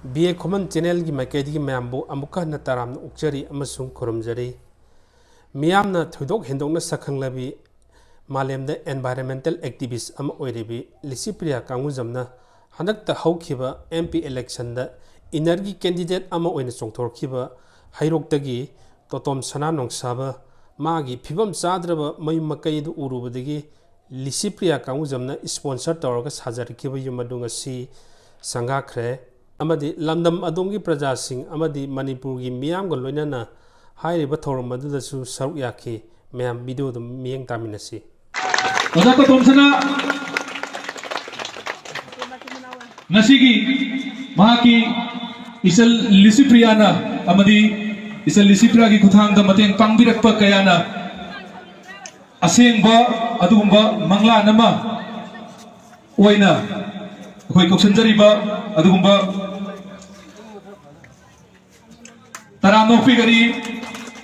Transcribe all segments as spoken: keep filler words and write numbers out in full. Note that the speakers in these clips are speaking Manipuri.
ꯕꯤ ꯑꯦ ꯈꯨꯃꯟ ꯆꯦꯅꯦꯜꯒꯤ ꯃꯥꯏꯀꯩꯗꯒꯤ ꯃꯌꯥꯝꯕꯨ ꯑꯃꯨꯛꯀ ꯍꯟꯅ ꯇꯔꯥꯝꯅ ꯑꯣꯛꯆꯔꯤ ꯑꯃꯁꯨꯡ ꯈꯨꯔꯨꯝꯖꯔꯤ꯫ ꯃꯤꯌꯥꯝꯅ ꯊꯣꯏꯗꯣꯛ ꯍꯦꯟꯗꯣꯛꯅ ꯁꯛꯈꯪꯂꯕꯤ ꯃꯥꯂꯦꯝꯗ environmental activist ꯑꯃ ꯑꯣꯏꯔꯤꯕꯤ ꯂꯤꯁꯤꯄ꯭ꯔꯤꯌꯥ ꯀꯥꯡꯒꯨꯖꯝꯅ ꯍꯟꯗꯛꯇ ꯍꯧꯈꯤꯕ ꯑꯦꯝ ꯄꯤ ꯏꯂꯦꯛꯁꯟꯗ ꯏꯟꯅꯔꯒꯤ ꯀꯦꯟꯗꯤꯗꯦꯠ ꯑꯃ ꯑꯣꯏꯅ ꯆꯣꯡꯊꯣꯔꯛꯈꯤꯕ ꯍꯩꯔꯣꯛꯇꯒꯤ ꯇꯣꯇꯣꯝ ꯁꯅꯥ ꯅꯣꯡꯁꯥꯕ ꯃꯥꯒꯤ ꯐꯤꯕꯝ ꯆꯥꯗ꯭ꯔꯕ ꯃꯌꯨꯝ ꯃꯀꯩ ꯑꯗꯨ ꯎꯔꯨꯕꯗꯒꯤ ꯂꯤꯁꯤꯄ꯭ꯔꯤꯌꯥ ꯀꯥꯡꯒꯨꯖꯝꯅ sponsor ꯇꯧꯔꯒ ꯁꯥꯖꯔꯛꯈꯤꯕ ꯌꯨꯝ ꯑꯗꯨ ꯉꯁꯤ ꯁꯪꯒꯥꯈ꯭ꯔꯦ꯫ ꯑꯃꯗꯤ ꯂꯝꯗꯝ ꯑꯗꯣꯝꯒꯤ ꯄ꯭ꯔꯖꯥꯁꯤꯡ ꯑꯃꯗꯤ ꯃꯅꯤꯄꯨꯔꯒꯤ ꯃꯤꯌꯥꯝꯒ ꯂꯣꯏꯅꯅ ꯍꯥꯏꯔꯤꯕ ꯊꯧꯔꯝ ꯑꯗꯨꯗꯁꯨ ꯁꯔꯨꯛ ꯌꯥꯈꯤ꯫ ꯃꯌꯥꯝ video ꯑꯗꯨ ꯃꯤꯠꯌꯦꯡ ꯇꯥꯃꯤꯟꯅꯁꯤ꯫ ꯑꯣꯖꯥ ꯀꯇꯣꯝꯁꯅꯥ ꯉꯁꯤꯒꯤ ꯃꯍꯥꯛꯀꯤ ꯏꯆꯜ ꯂꯤꯁꯤꯄ꯭ꯔꯤꯌꯥꯅ ꯑꯃꯗꯤ ꯏꯆꯜ ꯂꯤꯁꯤꯄ꯭ꯔꯤꯌꯥꯒꯤ ꯈꯨꯠꯊꯥꯡꯗ ꯃꯇꯦꯡ ꯄꯥꯡꯕꯤꯔꯛꯄ ꯀꯌꯥꯅ ꯑꯁꯦꯡꯕ ꯑꯗꯨꯒꯨꯝꯕ ꯃꯪꯂꯥꯟ ꯑꯃ ꯑꯣꯏꯅ ꯑꯩꯈꯣꯏ ꯀꯧꯁꯟꯖꯔꯤꯕ ꯑꯗꯨꯒꯨꯝꯕ ꯇꯔꯥꯝꯅ ꯑꯣꯛꯄꯤꯒꯅꯤ꯫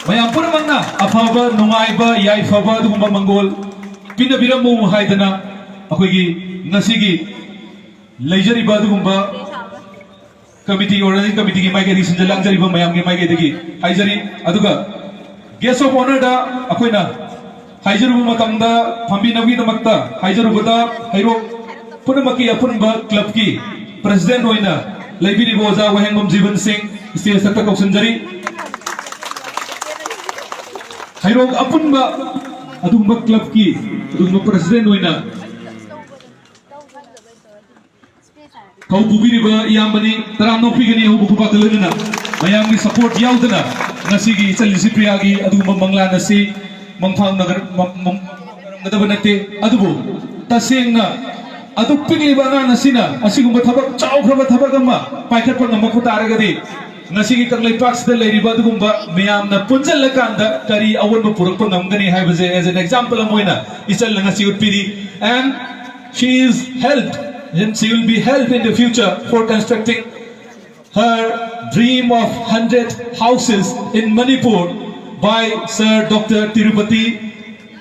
ꯃꯌꯥꯝ ꯄꯨꯝꯅꯃꯛꯅ ꯑꯐꯕ, ꯅꯨꯡꯉꯥꯏꯕ, ꯌꯥꯏꯐꯕ ꯑꯗꯨꯒꯨꯝꯕ ꯃꯪꯒꯣꯜ ꯄꯤꯅꯕꯤꯔꯝꯃꯨ ꯍꯥꯏꯗꯅ ꯑꯩꯈꯣꯏꯒꯤ ꯉꯁꯤꯒꯤ ꯂꯩꯖꯔꯤꯕ ꯑꯗꯨꯒꯨꯝꯕ committee, organizing committeeꯒꯤ ꯃꯥꯏꯀꯩꯗꯒꯤ ꯁꯤꯟꯖ ꯂꯥꯡꯖꯔꯤꯕ ꯃꯌꯥꯝꯒꯤ ꯃꯥꯏꯀꯩꯗꯒꯤ ꯍꯥꯏꯖꯔꯤ꯫ ꯑꯗꯨꯒ guest of honourꯗ ꯑꯩꯈꯣꯏꯅ ꯍꯥꯏꯖꯔꯨꯕ ꯃꯇꯝꯗ, ꯐꯝꯕꯤꯅꯕꯒꯤꯗꯃꯛꯇ ꯍꯥꯏꯖꯔꯨꯕꯗ, ꯍꯩꯔꯣꯛ ꯄꯨꯝꯅꯃꯛꯀꯤ ꯑꯄꯨꯟꯕ clubꯀꯤ president ꯑꯣꯏꯅ ꯂꯩꯕꯤꯔꯤꯕ ꯑꯣꯖꯥ ꯋꯥꯍꯦꯡꯕꯝ ꯖꯤꯕꯟ ꯁꯤꯡ stage ꯃꯊꯛꯇ ꯀꯧꯁꯤꯟꯖꯔꯤ꯫ ꯍꯩꯔꯣꯛ ꯑꯄꯨꯟꯕ ꯑꯗꯨꯒꯨꯝꯕ clubꯀꯤ ꯑꯗꯨꯒꯨꯝꯕ president ꯑꯣꯏꯅ ꯊꯧ ꯄꯨꯕꯤꯔꯤꯕ ꯏꯌꯥꯝꯕꯅꯤ, ꯇꯔꯥꯝꯅ ꯑꯣꯛꯄꯤꯒꯅꯤ꯫ ꯑꯍꯧꯕ ꯈꯨꯕꯥꯛꯀ ꯂꯣꯏꯅꯅ ꯃꯌꯥꯝꯒꯤ support ꯌꯥꯎꯗꯅ ꯉꯁꯤꯒꯤ ꯏꯆꯜ ꯂꯤꯁꯤꯄ꯭ꯔꯤꯌꯥꯒꯤ ꯑꯗꯨꯒꯨꯝꯕ ꯃꯪꯂꯥꯟ ꯑꯁꯤ ꯃꯪꯐꯥꯎꯅꯒ-, ꯃꯪ-, ꯃꯪ-, ꯃꯪꯐꯥꯎꯅꯒꯗꯕ ꯅꯠꯇꯦ꯫ ꯑꯗꯨꯕꯨ ꯇꯁꯦꯡꯅ ꯑꯗꯨꯛ ꯄꯤꯛꯂꯤꯕ ꯑꯉꯥꯡ ꯑꯁꯤꯅ ꯑꯁꯤꯒꯨꯝꯕ ꯊꯕꯛ ꯆꯥꯎꯈ꯭ꯔꯕ ꯊꯕꯛ ꯑꯃ ꯄꯥꯏꯈꯠꯄ ꯉꯝꯃꯛꯄ ꯇꯥꯔꯒꯗꯤ ꯉꯁꯤꯒꯤ ꯀꯪꯂꯩꯄꯥꯛꯁꯤꯗ ꯂꯩꯔꯤꯕ ꯑꯗꯨꯒꯨꯝꯕ ꯃꯌꯥꯝꯅ ꯄꯨꯟꯁꯤꯜꯂꯀꯥꯟꯗ ꯀꯔꯤ ꯑꯑꯣꯟꯕ ꯄꯨꯔꯛꯄ ꯉꯝꯒꯅꯤ ꯍꯥꯏꯕꯁꯦ as an example ꯑꯃ ꯑꯣꯏꯅ ꯏꯆꯜꯅ ꯉꯁꯤ ꯎꯠꯄꯤꯔꯤ꯫ And she is helped, and she will be helped in the future for constructing her dream of hundred houses in Manipur by Sir Doctor Tirupati꯫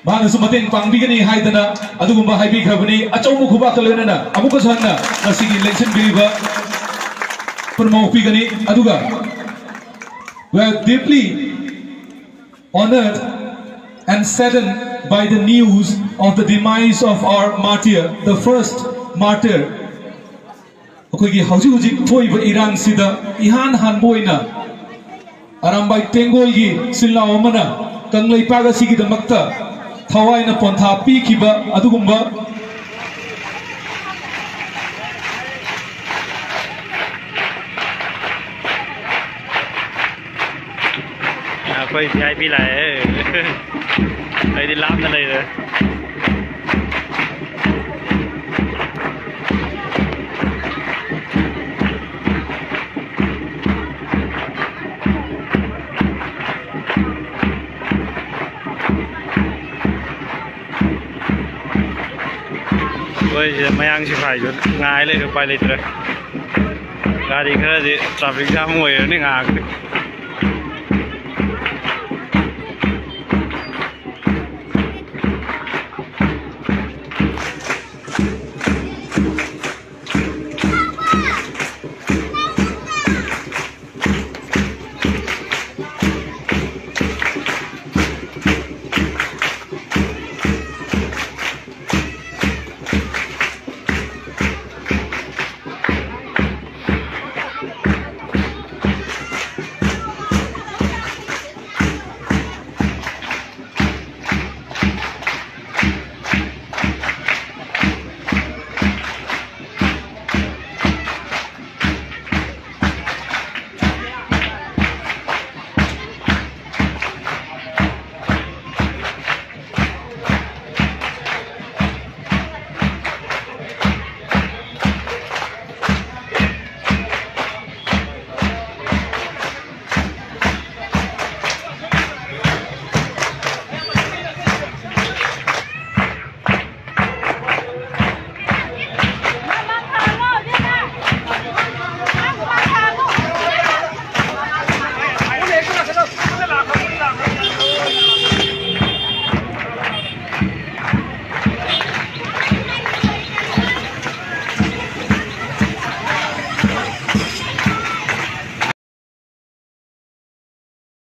ꯃꯍꯥꯛꯅꯁꯨ ꯃꯇꯦꯡ ꯄꯥꯡꯕꯤꯒꯅꯤ ꯍꯥꯏꯗꯅ ꯑꯗꯨꯒꯨꯝꯕ ꯍꯥꯏꯕꯤꯈ꯭ꯔꯕꯅꯤ꯫ ꯑꯆꯧꯕ ꯈꯨꯕꯥꯛꯀ ꯂꯣꯏꯅꯅ ꯑꯃꯨꯛꯀꯁꯨ ꯍꯟꯅ ꯉꯁꯤꯒꯤ ꯂꯦꯡꯁꯤꯟꯕꯤꯔꯤꯕ ꯄꯨꯝꯅꯃꯛ ꯄꯤꯒꯅꯤ꯫ ꯑꯗꯨꯒ, we are deeply honored and saddened by the news of the demise of our martyr, the first martyr꯫ ꯑꯩꯈꯣꯏꯒꯤ ꯍꯧꯖꯤꯛ ꯍꯧꯖꯤꯛ ꯊꯣꯛꯏꯕ ꯏꯔꯥꯡꯁꯤꯗ ꯏꯍꯥꯟ ꯍꯥꯟꯕ ꯑꯣꯏꯅ ꯑꯔꯥꯝꯕꯥꯏ ꯇꯦꯡꯒꯣꯜꯒꯤ ꯏꯆꯤꯜ ꯏꯅꯥꯎ ꯑꯃꯅ ꯀꯪꯂꯩꯄꯥꯛ ꯑꯁꯤꯒꯤꯗꯃꯛꯇ ꯊꯋꯥꯏꯅ ꯄꯣꯟꯊꯥ ꯄꯤꯈꯤꯕ ꯑꯗꯨꯒꯨꯝꯕ ꯑꯩꯈꯣꯏ ꯚꯤ ꯑꯥꯏ ꯄꯤ ꯂꯥꯛꯑꯦ꯫ ꯑꯩꯗꯤ ꯂꯥꯞꯅ ꯂꯩꯔꯦ꯫ ꯑꯩꯈꯣꯏꯁꯦ ꯃꯌꯥꯡ ꯁꯤꯐꯥꯏꯁꯨ ꯉꯥꯏ ꯂꯩꯔꯦ, ꯎꯄꯥꯏ ꯂꯩꯇ꯭ꯔꯦ꯫ ꯒꯥꯔꯤ ꯈꯔꯗꯤ traffic jam ꯑꯣꯏꯔꯅꯤ ꯉꯥꯏꯍꯥꯛꯇꯤ꯫